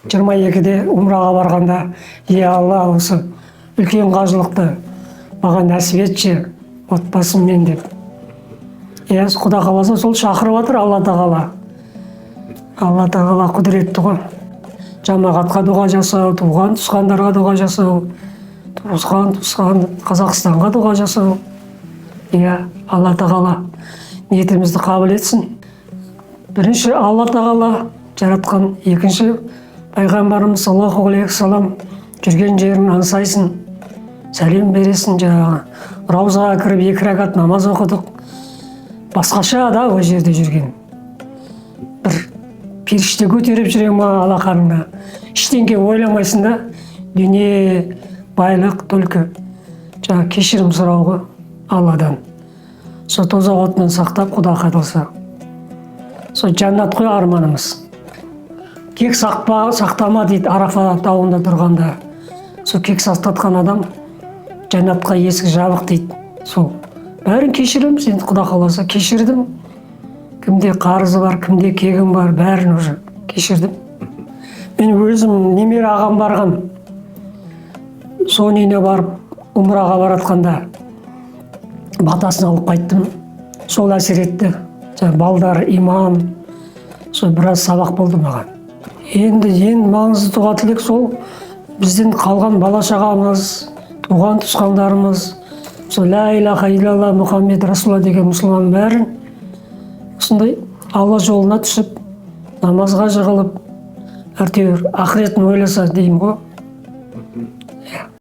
22-де умраға барғанда, е, Алла, осы үлкен қажылықты маған нәсіп етші отбасыммен деп. Иә, құда қаласа, сол шақырып жатыр Алла тағала. Алла тағала құдіретті ғой. Жамағатқа дұға жасау, туған туысқандарға дұға жасау, туысқан туысқан Қазақстанға дұға жасау. Иә, Алла тағала ниетімізді қабыл етсін. Бірінші Алла тағала жаратқан, екінші пайғамбарымыз саллаллаху алейхи уассалам жүрген жерін аңсайсың, сәлем бересің. Жаңағы раузаға кіріп, екі ракат намаз оқыдық. Басқаша да ол жерде жүрген, бір періште көтеріп жүре ма алақаныңа, ештеңке ойламайсың да. Дүние, байлық, только жаңағы кешірім сұрау ғой Алладан, сол тозақ отынан сақтап, құда қаласа, сол жәннат қой арманымыз. Кек сақтама дейді Арафа тауында тұрғанда. Сол кек сақтатқан адам, жәннатқа есік жабық дейді. Сол бәрін кешіреміз енді, құда қаласа. Кешірдім, кімде қарызы бар, кімде кегім бар, бәрін уже кешірдім. Мен өзім, немере ағам барған, соның үйіне барып, умраға баратқанда батасын алып қайттым. Сол әсер етті. Жаңағы балдар, иман, сол біраз сабақ болды маған. Енді ең маңызды дұға тілек сол бізден қалған бала шағамыз, туған туысқандарымыз, сол лә илаха илlalла Мұхаммед расулалла деген мұсылман бәрін осындай Алла жолына түсіп, намазға жығылып, әйтеуір ақыретін ойласа деймін ғой.